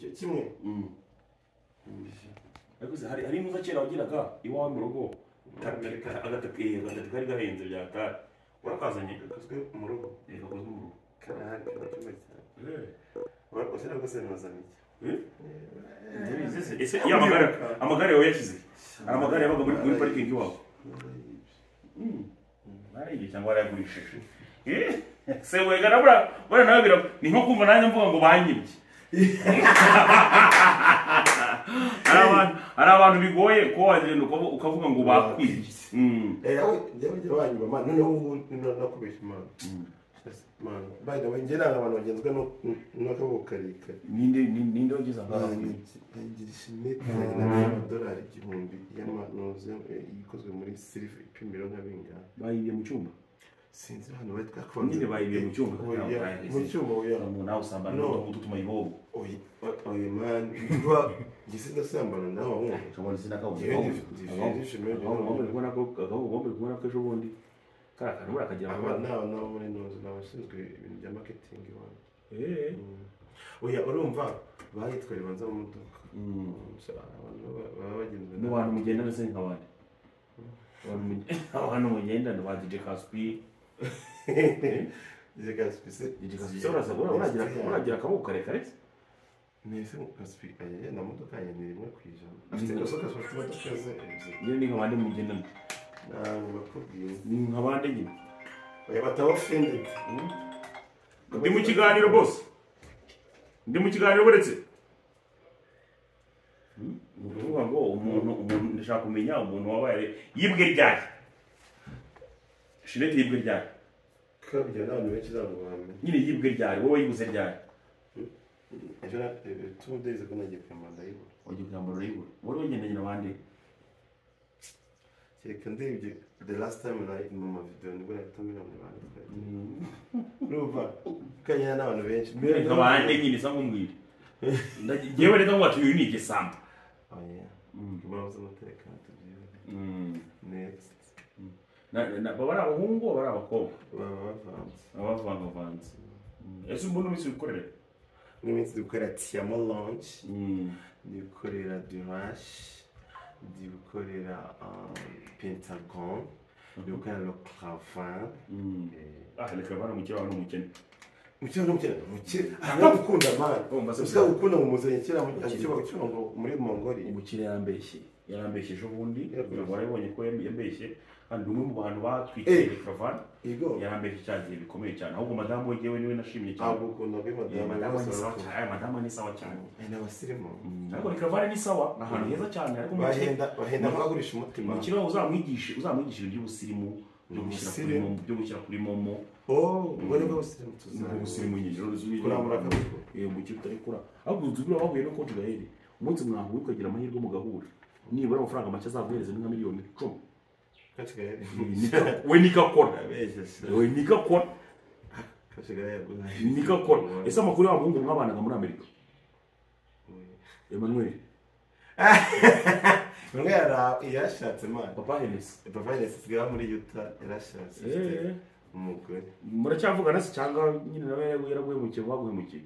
Icyo kimwe. Ariko se hari impuza kera wagiraga iwawe mu rugo agatapi kari gahenze bya tari urakazanye gakozwe mu rugo. Gakozwe mu rugo. Karahari kari cyane. Usera rwose nazana iki? Ese ya amagare yawe yashyize? Hari amagare yabaga muri parikingi iwawe? Barayibye cyangwa barayagurishije? Se wega na bura nawe bira ni nko kumva nanjye mvuga ngo banyibye. Hari abantu bigoye ko wagenda ukavuga ngo bakwibye. Njye banyuma man noneho ubu nakubesha imana. Man, by the way, njye nanga abantu bagenzwa n'akaboko karekare. Ninde wagize angana ngirisha inete n'amadolari 1000 y'amanoze ikozwe muri silver ipimiro nka bingana. Bayibye mu cyumba? Sinzi hano bari twakubanza. Nyine bayibye mu cyumba. Mu cyumba oya. Nawe usambana n'utu tumayibobo. Oya, oya man, ndwa gise ndasambana nawe wumva. Ushobora sinakabona. Agomba ko ejo bundi. Kara kanura kagira aba nawe muri nozo nabashinzwe ibintu bya marketing iwanyu. Oya urumva bayitwara ibanza mu modoka. Abantu baba bagenzwe mu bantu mugendana se nk'abandi. Abantu mugendana ba DJ Caspi. DJ Caspi se DJ Caspi se uragira akaboko karekare se? Nese Caspi aye na modoka ye ni 1%. Afite gasoka afite imodoka ze ebyiri. Nyine ni nk'abandi mugendana. Ntabwo bakubwiye. Ni nk'abandi nyine. Oya bataba offended. Ndi mu kiganiro boss. Ndi mu kiganiro buretse. Ni ukuvuga ngo umuntu ndashaka kumenya umuntu wabaye yibwe ryari. Shinete yibwe ryari. Kabya n'abantu benshi ntabwo bamenye. Nyine yibwe ryari wowe yibuze ryari. Ejo na 2 days ago nagiye kuyambara ndayibura. Wagiye kuyambara urayibura. Wari wagendanye n'abandi. Kereka ndebye the last time mu ma video nibwo nahita mbona abantu twari. Urumva kanya n'abantu benshi. Nk'abandi nyine sa nkumbwire. Ngewe reka ngo ati uyu ni igisambo. Oya. Impamvu z'umutekano tubyibone. Next. Baba ari abahungu baba ari abakobwa? Baba bavanze. Baba bavangavanze. Ese umbona iminsi wikorera? N'iminsi dukorera Tiamo Lounge. Dukorera Durash. Dukorera Pentagon. Dukorera Le Cravin. Le Cravin umukire wawe ni umukene. Umukire n'umukene. Umukire aragukunda man. Usika gukunda mu muzanye kera mu ngo muri Mongolia. Umukire yarambeshye. Yarambeshye ejo bundi. Warabonye ko yambeshye. Kandi umwe mu bantu batwikiye Le Cravin. Yarambeshye cyane bikomeye cyane. Ahubwo madamu we yewe niwe nashimye cyane. Ahubwo ukunda be madamu. Madamu ni sawa cyane. Madamu ni sawa cyane. N'abasirimu. Ariko Le Cravin ni sawa. Ni ahantu heza cyane ariko bahenda bagurisha umutima. Umukire uzamwigishe iby'ubusirimu byo gushyira kuri momo. Ubwo nibwo busirimu tuzana. Nibwo busirimu nyine rero uzi kurambura akaboko. Umukire utarekura. Ahubwo uzi buriya wahuye no Coach Gael. Umunsi mwahuye ukagira amahirwe mugahura. Nibura amafaranga make azaguhereza ni nka miliyoni 10. Coach Gael. We nikakora. We nikakora. Coach Gael. Nikakora. Ese amakuru y'abahungu mwabanaga muri Amerika? Emmanuel. Bamwe yarashatse man. Papa Henesi. Papa Henesi asigaye muri Utah yarashatse. Umugore. Muracyavugana se cyangwa nyine nawe yaraguhemukiye baguhemukiye?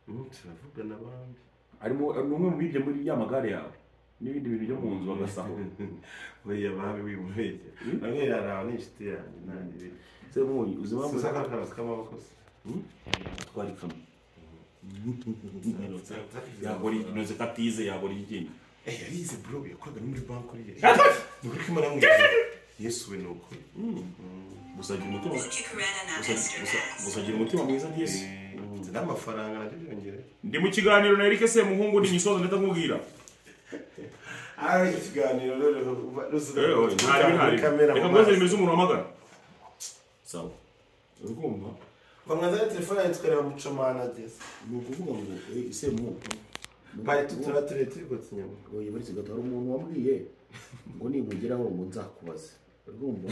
Turavugana bambi. Arimo ni umwe mu bibye muri ya magare yawe n'ibindi bintu byo mu nzu bagasahura. Oya babi wimubeshye. Bamwe yaraho ni inshuti yanjye nanjye. Se munyi uzima Susa kakazi k'amaboko se. Twari kamwe. Yagora inoze katize yagora igenda. Yarize bro yakoraga muri banki uriya. Nukuri ko Imana yamwize. Yesu we nuko. Gusagira umutima. Gusagira umutima mwiza ni Yesu. N'amafaranga nabyo byongere. Ndi mu kiganiro na Eric Semuhungu ni nyisoza ndakubwira. Iki kiganiro rero ntari. Reka ngoze nimeze umuntu wamagana. Sawa. Urikumva? Bamwanzana telefone yanjye tukareba mucomana ageze. Ni ukuvuga ngo Semuhungu Bari tutura turi gotsa inyama. Oya bari gato hari umuntu wambwiye ngo nimugeraho ngo nzakubaze. Urumva?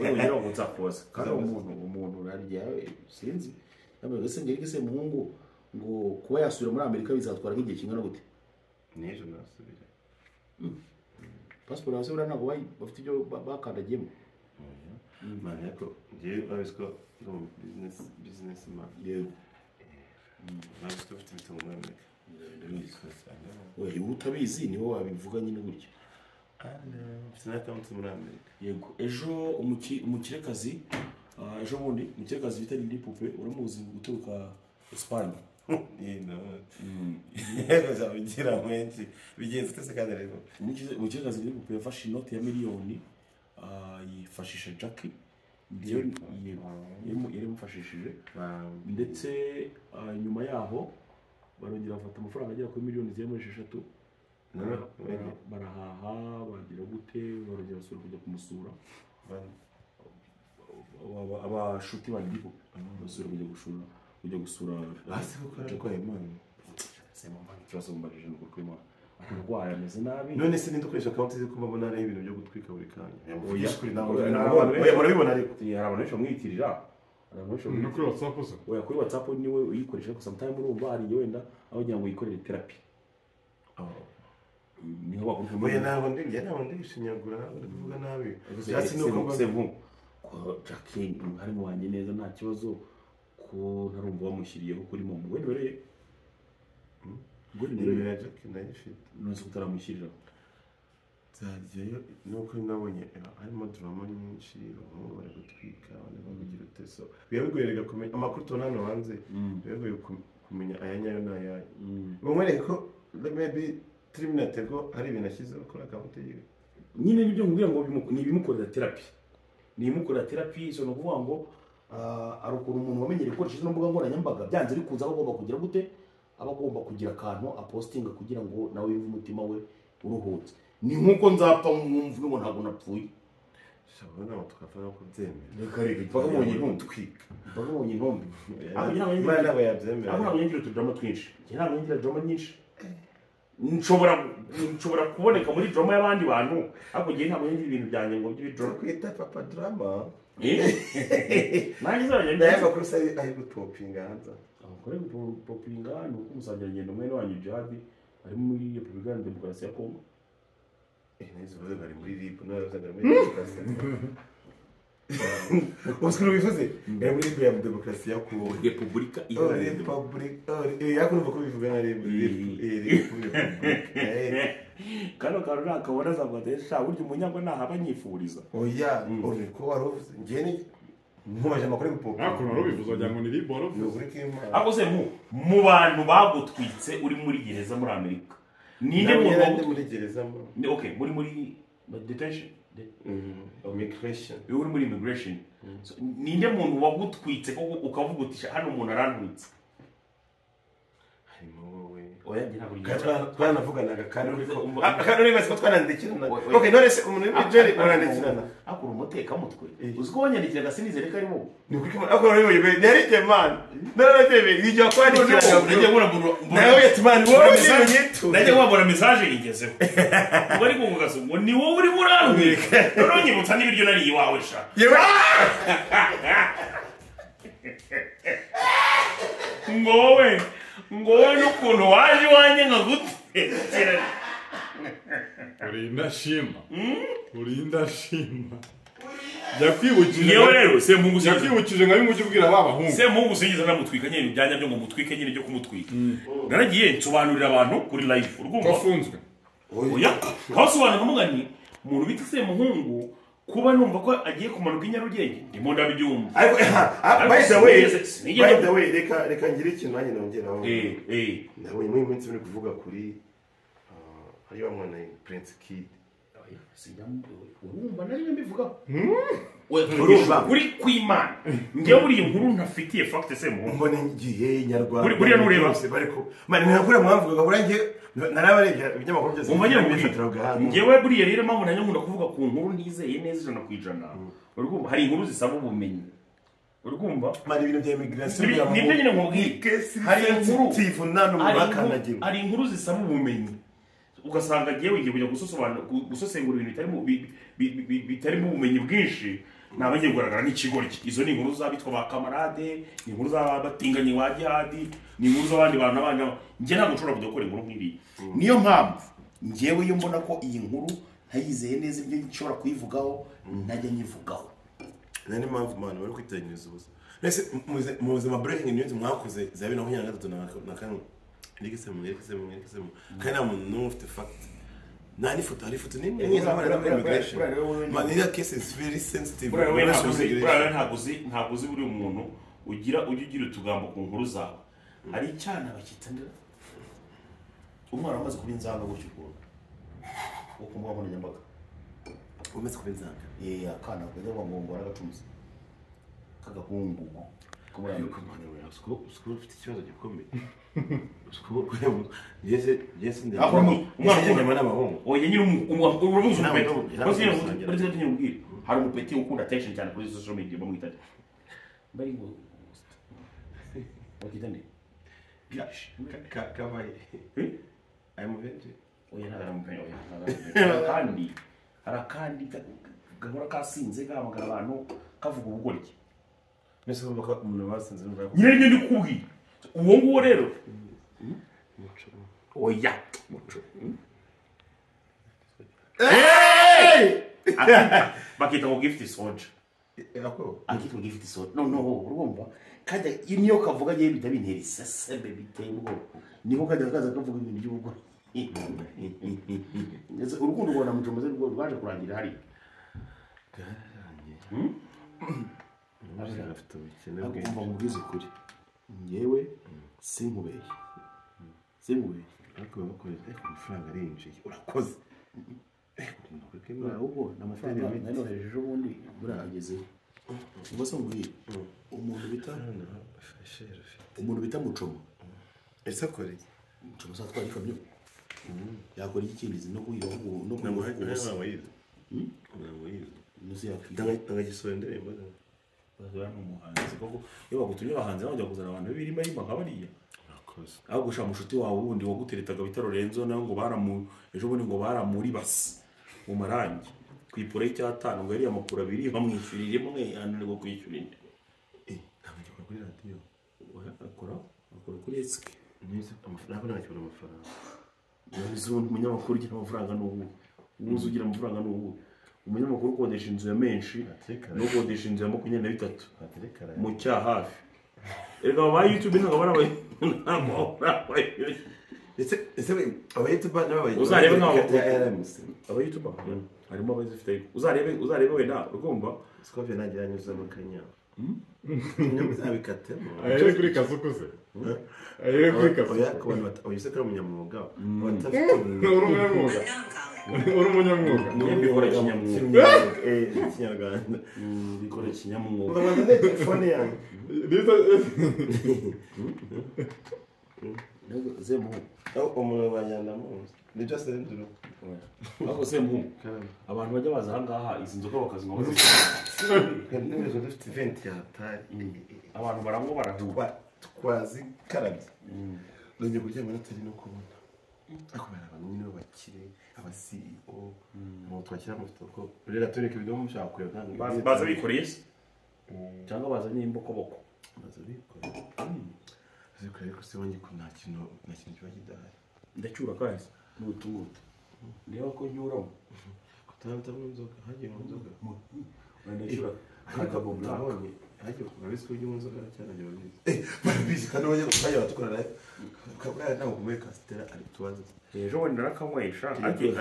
Nimugeraho ngo nzakubaze. Kandi umuntu urarya sinzi. Yambaye gase ngeri gase muhungu ngo kuba yasubira muri Amerika bizatwara nk'igihe kingana gute? N'ejo nasubira. Passport yasubira ntabwo bafite ibyo bakandagiyemo. Man yako ngiye babisiko business man. Yego. Babisiko bafite imitungo muri Amerika. Ndabizi. Oya utabizi niwe wabivuga nyine gutya. Mfite na account muri Amerika. Yego, ejo umukirekazi ejo bundi umukirekazi bita Lili Pupe uramuzi guturuka Espagne. Yego zabigira mwenshi bigenze utese kandi rero. Umukirekazi Lili Pupe yafashe inoti ya miliyoni yifashisha Jackie. Yari mufashishije ndetse nyuma yaho barongera bafata amafaranga agera kuri miliyoni zigera muri 6 barahaha bagira gute barongera basubira kujya kumusura abashuti ba Lili Pupe basubira kujya gusura hasi kuko ararwaye Imana. Ikibazo mbajije ni ukuri kw'Imana ararwaye ameze nabi. None se ninde ukoresha account ze ko mbona ari ibintu byo gutwika buri kanya? Oya. Oya murabibona ariko. Hari abantu benshi bamwiyitirira, hari abantu benshi No kuri WhatsApp se? Oya, kuri WhatsApp niwe uyikoresha ariko sometimes urumva hari igihe wenda aho ugira ngo yikorere therapy niho bakuru. Oya ntabwo ndi njye ntabwo ndi gushinyagura, ntabwo ndi kuvuga nabi. Byatsi ni uko Sevu ko Jackie hari mu wanjye neza nta kibazo ko ntarumva wamushyiriyeho kuri momo we nibereye ngo Nimero nibereye ya Jackie ndayifite. Nonese kutaramushyiriraho? Nzajyayo nuko nabonye harimo drama nyinshi, abahungu bari gutwika abandi bavugira uteso, biba bigoye rega kumenya amakuru tubona hano hanze, biba bigoye kumenya aya nyayo n'ayayo. Ngo nkwereke ko maybe 3 minutes ago hari ibintu ashyizeho kuri account yiwe. Nyine nibyo nkubwira ngo ni ibimukorera therapy, ni ibimukorera therapy. So ni ukuvuga ngo hari ukuntu umuntu wamenyereye gukoresha izo mbuga nkoranyambaga byanze bikunze aba agomba kugira gute, aba agomba kugira akantu apostinga kugira ngo nawe yumve umutima we uruhutse. Ni nk'uko nzapfa mwumve ngo ntabwo napfuye. Shabona ntabwo twapfa no kubyemera. Reka reka, mpaka mubonye intumbi. Gutwika. Mpaka mubonye intumbi. Aho ntabwo Imana ntabwo yabyemera. Aho ntabwo ngira utudrama twinshi. Njye ntabwo ngira drama nyinshi. Nshobora kuboneka muri drama y'abandi bantu ariko njye ntabwo ngira ibintu byanjye ngo by'ibidrama. Twita papa drama. Nanjye izajya Nayo amakuru se ari gutopinga hanze? Amakuru ari gupopinga ni uko umusangirangendo mwene wanyu Jihadi ari muri Repubulika Iharanira Demokarasi ya Kongo. Nahise uvuze ngo ari muri RIB, none uvuze ngo ari muri demokarasi. Uzi ukuntu bivuze? Ari muri RIB ya demokarasi ya Kongo. Repubulika Oh, Iharanira Demokarasi. Republic, oh, ariko urumva ko bivuga nka RIB, RIB, RIB, Republic. Kano kantu nakabona azavuga ati sha burya umunyagwa ntahaba anyifuriza. Oya, uri ko wari uvuze njye ni nkubaje amakuru y'ubupopo. Hakuno wari ubivuze wagira ngo ni RIB wari Ni uvuze. ukuri k'Imana. Ariko se mu bantu bagutwitse uri muri gereza muri Amerika, ninde Ntabwo muntu yari ari muri gereza mo. Okay, muri detention. Immigration. Uri muri immigration. So, ninde muntu wagutwitse koko ukavuga uti "Sha, hano umuntu arantwitse"? Harimo wowe. Oya, njye ntabwo Kandi twaranavuganaga kandi uri ko Umva- kandi uribaza ko twanandikirana. Oya. Okay, none se umuntu uri muri jeri murandikirana? Akura umutekamutwe. Eh. Uzi ko wanyandikiraga sinizere ko ari wowe. Ni ukuri k'Imana. Ariko uribaza yari jye man. Narabyemeye igihe wakwandikiraga. Nagiye mbona Nawe ati man wowe ni najya wabona message ingezeho ubwo ariko ngo gaso ngo ni wowe urimo urantwika, noneho nyibutsa n'ibiryo nariye iwawe sha. Yewe. Ngo wowe n'ukuntu waje iwanjye nkagutekera. Uri indashima, uri indashima, yakwibukije. Ngewe rero Semuhungu sinigeze Yakwibukije nka bimwe ujya ubwira ba bahungu. Semuhungu sinigeze namutwika nyine ibyanya byo ngo mutwike nyine byo kumutwika. Naragiye nsobanurira abantu kuri live Ko urwumva. afunzwe. Oya, twasobanura nkamuga ni umuntu bita Semuhungu kuba numva ko agiye kumanuka i Nyarugenge ndimo ndabyumva. Ariko by the way, Sinigeze- by the way, reka ngire ikintu nanjye nongeraho. Eh eh. Nabonye muri iyi minsi muri kuvuga kuri hariya wa mwana Prince Kid. Oya, sinjya urumva nari mbivugaho. Urumva? Kuri kw'Imana njyewe buriya inkuru ntafitiye fact Semuhungu. Mbona ngiye Nyarwanda. Buriya ntureba. Bose bariko man ntakura mwamvugaga buriya ngiye narabarebye ibinyamakuru byose. Umva nyine bifatira nkubwire. gahanga. Njyewe buriya rero impamvu nanjye nkunda kuvuga ku nkuru ntizeye neza 100%, urumva hari inkuru zisaba ubumenyi, urumva. Man, ibintu bya immigration. Nibyo nyine nkubwiye. Hari inkuru sensitive nta n'umuntu akandagira. Hari inkuru zisaba ubumenyi ugasanga ngewe ngiye kujya gusesengura ibintu bitarimo ubumenyi bwinshi naba ngiye kugaragara nk'ikigoryi. Izo ni inkuru z'abitwa ba kamarade, ni inkuru z'abatinganyi ba Jihadi, ni inkuru z'abandi bantu n'abandi. Njye ntabwo nshobora kujya gukora inkuru nk'iriya. Niyo mpamvu ngewe iyo mbona ko iyi nkuru ntayizeye neza ibyo nshobora kuyivugaho ntajya nyivugaho. Nta n'impamvu man bari kwiteganyiriza ubusa. Mbese mu buzima breaking news mwakoze za 2023 na kane Eric Semuhungu, Eric Semuhungu, Eric Semuhungu. Kandi nta muntu n'umwe ufite fact. Nta n'ifoto, hari ifoto n'imwe nk'izabana muri immigration. Man, iriya case is very sensitive. Buriya wowe ntabwo uzi, ntabwo uzi buri muntu ugira ujya ugira utugambo ku nkuru zawe. Hari icyana bakita ndera. Umwana wamaze kuba inzanga gutyo ukuntu. Wo ku mbuga nkoranyambaga. Umaze kuba inzanga. Akana kajya ngo aragacumiza. Kagahungu. Ariko mwana we, usiko ufite ikibazo gikomeye. Usiko yese yese ndi. Umwana ukunda n'abahungu. Oya nyine urabuze umupeti. Urabuze umupeti. Hari umupeti ukunda attention cyane kuri social media bamwita. Bari ngo bakita nde? Kavaye. I'm virgin. Oya ntabwo oya. Kandi harakandi gahora kasinze gahamagara abantu kavuga ubugoryi. Mbese urumva ko umuntu wasinze urumva ko nyine nibyo ndikubwiye. Uwo nguwo rero oya muco. Bakita ngo gift soldier. Akitwa gift soldier. No urumva kajya niyo kavuga ngiye bita bintera iseseme biteye ubwoba. Niho kajya kaza kavuga ibintu by'ubugoryi. Ndetse urukundo rwa Muco maze rwaje kurangira hari. Agomba mubwize ukuri. Ngewe sinkubeye. Sinkubeye. Ariko bakoze amafaranga arinjiye. Urakoze. Ahubwo n'amafaranga nanohereje ejo bundi burageze. Ubwo se ngubwiye umuntu bita Mucoma. Ese akora iki? Mucoma azatwara ikamyo. Yakora iki kindi no kuyiba no kuyiba. Ntagisora indirimbo. Bazora n'umuhanzi koko iyo bagutumye abahanzi bajya kuzana abantu b'ibirima yima nka bariya. Urakoze. Aho gushaka mushuti wawe wundi waguteretaga bita Lorenzo nawe ngo baramu ejo bundi ngo baramuri basi mu marangi kwipura y'icyatanu ngo yari amakuru abiri bamwishyurira imwe ananirwa kwishyura indi. Ntabwo agikora kuri radiyo. Akora kuri Eske. Nize amafaranga ntabwo amafaranga. Nize umunyamakuru ugira amafaranga n'ubu. Uzi ugira amafaranga n'ubu. Umunyamakuru ukodesha inzu ya menshi no ukodesha inzu ya 23 mu cya hafi. Erega aba YouTube ntabwo bari ese aba YouTube n'aba uzarebe nk'abo aba YouTube harimo abazifite uzarebe wenda urumva Scovia nagira anyuza mu kanya. Nyamuzabikatemo. Ayere kuri kasukuze. Ayere kuri kasukuze. Oya ku bantu oya se umunyamwuga. Batafite umunyamwuga. Uri umunyamwuga. Mbikora kinyamwuga. Kinyarwanda. Mbikora kinyamwuga. Ndabanza ne telefone yanjye. Ntabwo Semuhungu. Umuntu wanyana muzi. Ni just nduru. Ahubwo Semuhungu. Abantu bajya baza aha ngaha izi nzoga bakazinywa Ntabwo dufite event ya hatari. Abantu baranywa barahuba. Twazikarabye. Nongeye kuryama natari no kubona. Ariko bari abantu nyine b'abakire, aba CEO, mu twakira mufite ko rero tureke ibido mushaka kureba ntabwo baza bikoreye se cyangwa bazanye imbokoboko. Baza bikoreye. Bikoreye ko se wanjye ko nta kintu kiba kidahari. Ndacyura kahise n'utungutu. Ndeba ko nyuramo. Kutabita mu nzoga, hagiye mu nzoga. Ndacyura kagabo black. Hagiye urabizi ko ujya mu nzoga cyane agira babizi. Barabizi kandi bajya batukora live. Kabura ntabwo kumwe Castella ari tubaze. Ejo bundi narakanywesha ariko iyo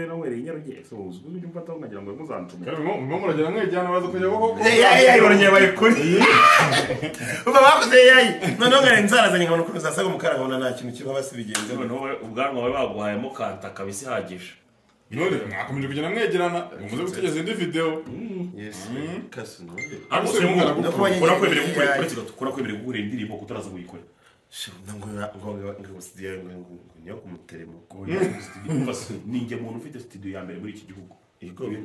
nanywereye i Nyarugenge so uzwi ujya umfataho nkagira ngo muzantume. Kandi mwe muragera mwejyana baza kujya koko. Barongera bari kuri. Umva bakoze noneho ngare nzarazanye nkabona ukuntu zasaga umukara nkabona nta kintu kiba basibigenze. Noneho ubwanwa bari baguhayemo kanta kabisa ihagije. None mwakomeje kugenda mwegerana muze gutegereza indi video. Yes. Kasu none. Ariko kurakwemerera gukora indirimbo kutaraza kuyikora. Ngo studio ngo niyo kumuteremo. Ninjye muntu ufite studio ya mbere muri iki gihugu.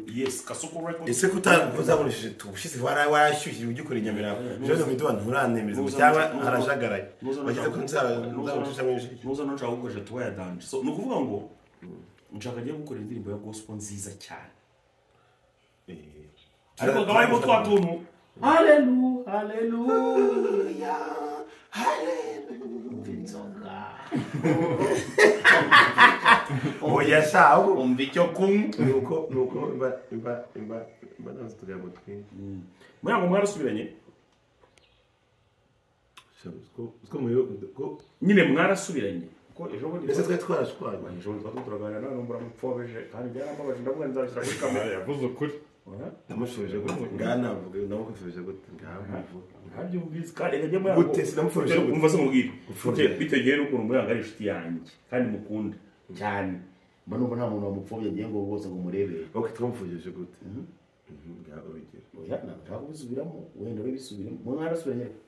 Yes, Kasuku Records. Ese kutazakoresheje tubushize warashyushye ujye ukora inyamira. Jewe ngo iduwa nturantemeza cyangwa harajagaraye. Bageze ko nzagucisha mu ijisho. Nuza no nshaka gukoresha tuwa ya danje. So ni ukuvuga ngo nshaka ngiye gukora indirimbo ya gospel nziza cyane. Ariko gabaye twa tuntu. Hallelujah, hallelujah. Hallelujah. Inzoga. Oya sha ahubwo umva icyo kunywa. Nuko imba nazo tugambo twinshi. Muyango mwarasubiranye? Nyine mwarasubiranye. Kuko ejo bundi Ndetse twari twarashwanye. Ejo bundi twari turaganira nawe numva uramupfobeje kandi byarambabaje, ndavuga nzabishyira kuri kamera. Yavuze ukuri. Namushubije gute? Ngaha navuga namushubije gute? Ngaha muvuga. Ntabyumvise kandi reka njye Muyango. Gute? Sinamupfobije gute? Umva se nkubwire. Gupfobya. Bitegeye n'ukuntu Muyango ari inshuti yanjye kandi mukunda cyane. Mba numva nta muntu wamupfobya ngiye ngo bose ngo murebere. Ok, twamufubije gute? Ngaha urugero. Oya, ntabwo nshaka kubisubiramo, wenda we bisubiremo. Mwe mwarasubiranye ariko.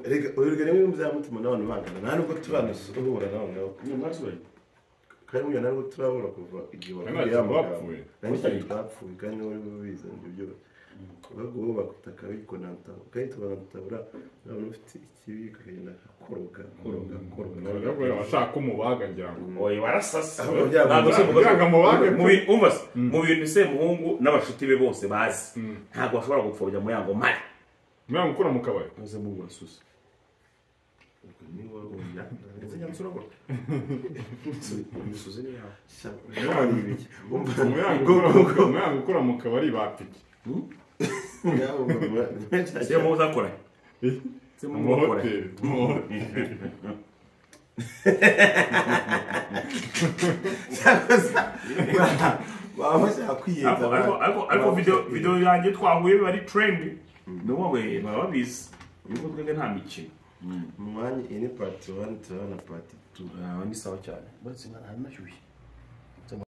Rega urugero nimwe muzamutima n'abantu bangana nta nubwo turanahura nawe ngaho. Mwe mwarasubiranye. Kandi burya ntabwo turabura kuva igihe Nta wavuye kintu amagambo. bapfuye. Nta kintu twapfuye kandi niwe wari ubizi ibyo byose. Ahubwo wowe bakutaka bikonanta ukahita banatabura nabona ufite ikibi kakagenda koroga koroga koroga. Abashaka umubaga ngira ngo. Oya, warasasa. Ahubwo byaba- Ntabwo se Kugira ngo amubage. Umva se, mu bintu Semuhungu n'abashuti be bose bazi ntabwo bashobora gupfobya Muyango mpari. Muyango ukora mu kabari. Maze Mungu urasusa. Ndetse nyamusura gutya. Imisuzi ni yawe. Muyango ukora mu kabari bapiki. Semuhungu uzakora. Semuhungu Mu wakora. hoteli. Mu hoteli. Baba bashaka kwiyenza. Ariko video yanjye twahuye biba ari trend. Ni wowe baba babizi. Yuko twebwe nta mikino. Mu mwanya iyi ni part 1 turabona part 2. Ni sawa cyane. Uretse mwana haranashyushye.